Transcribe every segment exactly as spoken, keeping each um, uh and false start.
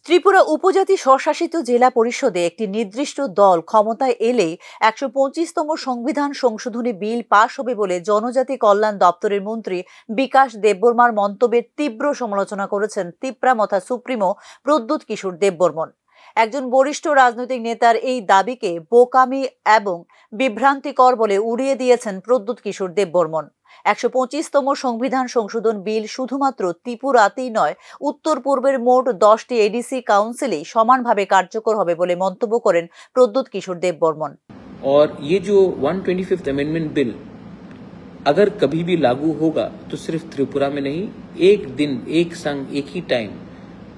ত্রিপুরা উপজাতি স্বশাসিত জেলা পরিষদে একটি নির্দিষ্ট দল ক্ষমতায় এলেই একশো পঁচিশতম সংবিধান সংশোধনী বিল পাশ হবে বলে জনজাতি কল্যাণ দপ্তরের মন্ত্রী বিকাশ দেববর্মার মন্তব্যের তীব্র সমালোচনা করেছেন তিপ্রা মথা সুপ্রিমো প্রদ্যুৎ কিশোর দেববর্মন। একজন বরিষ্ঠ রাজনৈতিক নেতার এই দাবিকে বোকামি এবং বিভ্রান্তিকর বলে উড়িয়ে দিয়েছেন প্রদ্যুৎ কিশোর দেববর্মন। একশো পঁচিশতম সংবিধান সংশোধন বিল শুধুমাত্র ত্রিপুরাতেই নয়, উত্তর পূর্বের মোট দশটি এডিসি কাউন্সিলেই সমানভাবে কার্যকর হবে বলে মন্তব্য করেন প্রদ্যুৎ কিশোর দেববর্মন। और ये जो one twenty fifth amendment bill अगर कभी भी लागू होगा तो सिर्फ त्रिपुरा में नहीं, एक दिन, एक संग, एक ही टाइम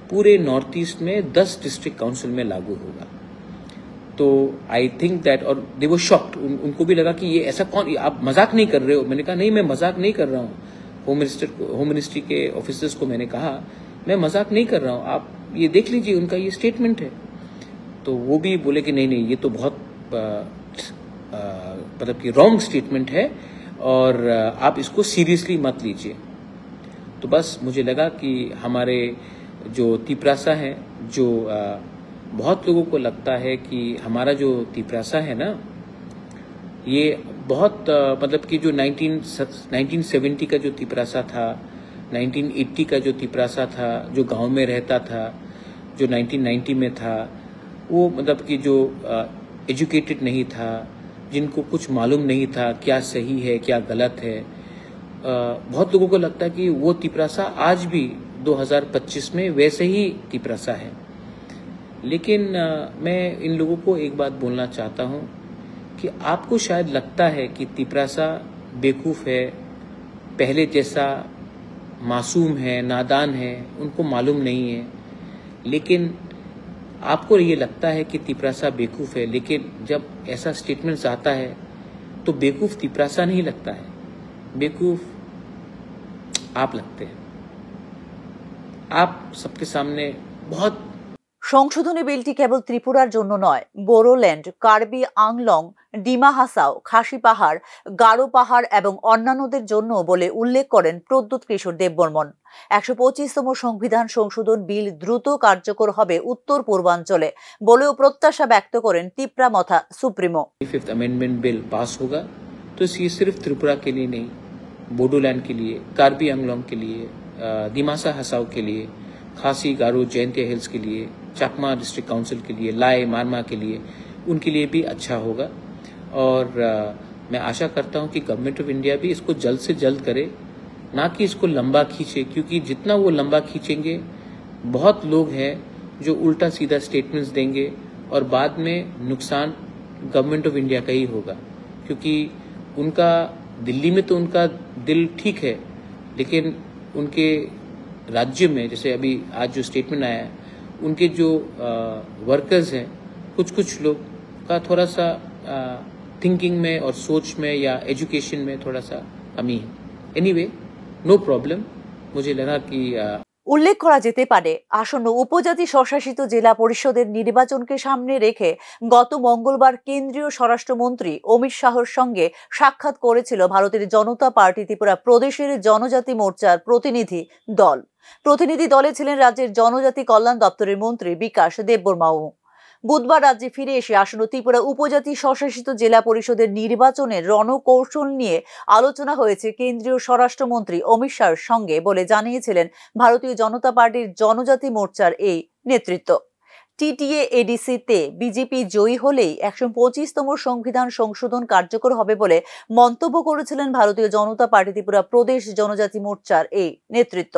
पूरे नॉर्थ ईस्ट में दस डिस्ट्रिक्ट काउंसिल में लागू होगा। तो आई थिंक दैट, और दे वर शॉक्ड, उनको भी लगा कि ये ऐसा कौन, आप मजाक नहीं कर रहे हो। मैंने कहा, नहीं, मैं मजाक नहीं कर रहा हूँ। होम मिनिस्टर को, होम मिनिस्ट्री के ऑफिसर्स को मैंने कहा, मैं मजाक नहीं कर रहा हूँ, आप ये देख लीजिए, उनका ये स्टेटमेंट है। तो वो भी बोले कि नहीं, नहीं, ये तो बहुत अ, अ, मतलब कि रॉन्ग स्टेटमेंट है और अ, आप इसको सीरियसली मत लीजिए। तो बस मुझे लगा कि हमारे जो तिपरासा हैं, जो अ, बहुत लोगों को लगता है कि हमारा जो तिपरासा है ना, ये बहुत अ, मतलब कि जो नाइनटीन नाइनटीन सेवेंटी का जो तिपरासा था, नाइनटीन एटी का जो तिपरासा था, जो गांव में रहता था, जो नाइनटीन नाइंटी में था, वो मतलब कि जो एजुकेटेड नहीं था, जिनको कुछ मालूम नहीं था क्या सही है क्या गलत है, अ, बहुत लोगों को लगता है कि वो तिपरासा आज भी दो हज़ार पच्चीस में वैसे ही तिपरासा है। लेकिन अ, मैं इन लोगों को एक बात बोलना चाहता हूँ कि आपको शायद लगता है कि तिपरासा बेवकूफ़ है, पहले जैसा मासूम है, नादान है, उनको मालूम नहीं है। लेकिन आपको ये लगता है कि तिपरासा बेवकूफ़ है, लेकिन जब ऐसा स्टेटमेंट्स आता है तो बेवकूफ़ तिपरासा नहीं लगता है, बेवकूफ़ आप लगते हैं। आप सबके सामने बहुत সংশোধনী বিলটি কেবল ত্রিপুরার জন্য নয়, বোরোল্যান্ড, কার্বি আংলং, ডিমা হাসাও, খাসি পাহাড়, গারো পাহাড় এবং অন্যান্যদের জন্য বলে উল্লেখ করেন প্রদ্যুৎ কিশোর দেববর্মন। একশো পঁচিশতম সংবিধান সংশোধন বিল দ্রুত কার্যকর হবে উত্তর পূর্বাঞ্চলে বলেও প্রত্যাশা ব্যক্ত করেন তিপ্রা Motha supremo. Fifth amendment bill pass होगा तो ये सिर्फ त्रिपुरा के लिए नहीं, बोडोलैंड के लिए, कार्बी आंगलोंग के लिए, अ, दिमासा हसाओ के लिए, खासी गारो जयंतिया हिल्स के लिए, चाकमा डिस्ट्रिक्ट काउंसिल के लिए, लाए मारमा के लिए, उनके लिए भी अच्छा होगा। और अ, मैं आशा करता हूँ कि गवर्नमेंट ऑफ इंडिया भी इसको जल्द से जल्द करे, ना कि इसको लंबा खींचे, क्योंकि जितना वो लंबा खींचेंगे, बहुत लोग हैं जो उल्टा सीधा स्टेटमेंट्स देंगे और बाद में नुकसान गवर्नमेंट ऑफ इंडिया का ही होगा, क्योंकि उनका दिल्ली में तो उनका दिल ठीक है, लेकिन उनके राज्य में, जैसे अभी आज जो स्टेटमेंट आया है, उनके जो वर्कर्स हैं, कुछ कुछ लोग का थोड़ा सा थिंकिंग में और सोच में या एजुकेशन में थोड़ा सा कमी है। Anyway, no problem. मुझे लगा कि अ, উল্লেখ করা যেতে পারে, আসন্ন উপজাতি স্বশাসিত জেলা পরিষদের নির্বাচনকে সামনে রেখে গত মঙ্গলবার কেন্দ্রীয় স্বরাষ্ট্রমন্ত্রী অমিত শাহর সঙ্গে সাক্ষাৎ করেছিল ভারতের জনতা পার্টি ত্রিপুরা প্রদেশের জনজাতি মোর্চার প্রতিনিধি দল। প্রতিনিধি দলে ছিলেন রাজ্যের জনজাতি কল্যাণ দপ্তরের মন্ত্রী বিকাশ দেববর্মাও। বুধবার রাজ্যে ফিরে এসে আসন্ন ত্রিপুরা উপজাতি স্বশাসিত জেলা পরিষদের নির্বাচনের রণকৌশল নিয়ে আলোচনা হয়েছে কেন্দ্রীয় স্বরাষ্ট্রমন্ত্রী অমিত শাহর সঙ্গে বলে জানিয়েছিলেন ভারতীয় জনতা পার্টির জনজাতি মোর্চার এই নেতৃত্ব। টিটিএ এডিসিতে বিজেপি জয়ী হলেই একশো পঁচিশতম সংবিধান সংশোধন কার্যকর হবে বলে মন্তব্য করেছিলেন ভারতীয় জনতা পার্টি ত্রিপুরা প্রদেশ জনজাতি মোর্চার এই নেতৃত্ব।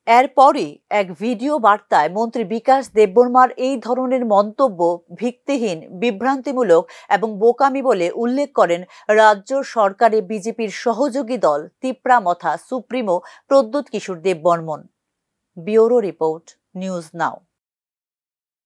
এরপরই এক ভিডিও বার্তায় মন্ত্রী বিকাশ দেববর্মার এই ধরনের মন্তব্য ভিত্তিহীন, বিভ্রান্তিমূলক এবং বোকামি বলে উল্লেখ করেন রাজ্য সরকারে বিজেপির সহযোগী দল Tipra Motha supremo Pradyot Kishore Debbarman. Bureau report, news নাও।